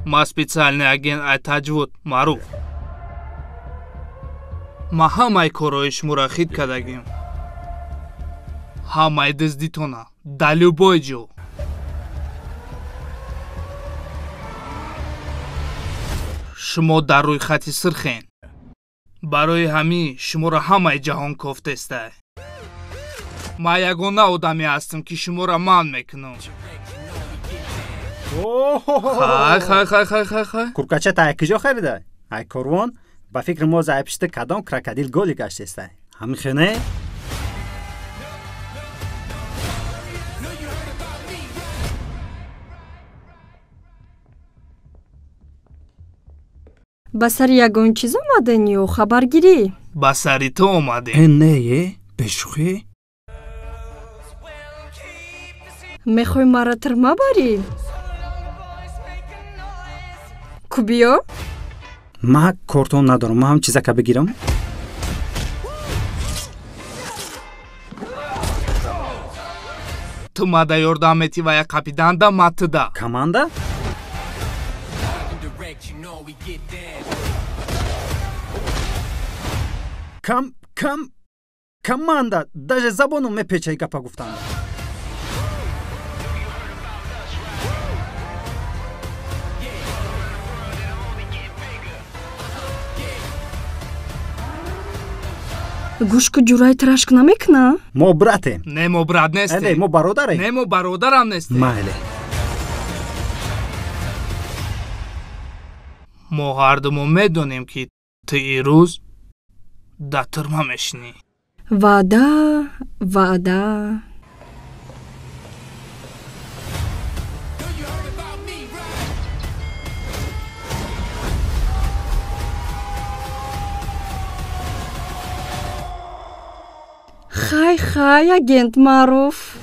Ма специальный агент ай Таҷвуд Маъруф. Ма ҳамаи корҳои шуморо хит кардагим. Ҳамаи дуздитона дар любой ҷо. Шумо дар рӯйхати сирхен. Барои ҳамин шуморо ҳамаи ҷаҳон кофтестай. Ман ягона одаме ҳастам, ки шуморо манъ мекунам. Хай, хай, хай, хай, хай, хай. Куркача та ай куҷо харида? Ай корвон? Ба фикри мо за ай пишти кадом крокодил голи гаштестай. Ҳамин хене? Ба сари ягон чиз омаден ё хабаргирӣ? Ба сари ту омадем. Э, не, е, бешӯхӣ? Мехоҳӣ маро тирма барӣ? Ку биё? Ма кортон надорам, ма ҳам чизака бигирам. Ту мада ёрдам метӣ ва як капитанда ма туда. Команда? Кам, кам, команда, даже забоном мепечай гапа гуфтан. Гӯш ку, ҷуръаи рашк намекуна? Мо братем. Не, мо брат нестем. Не, мо бародарем. Не, мо бародарам нестем. Майле. Мо ҳардумо медонем, ки ту ирӯз дар турма мешинӣ. Ваъда, ваъда. Хай, хай, агент Маъруф.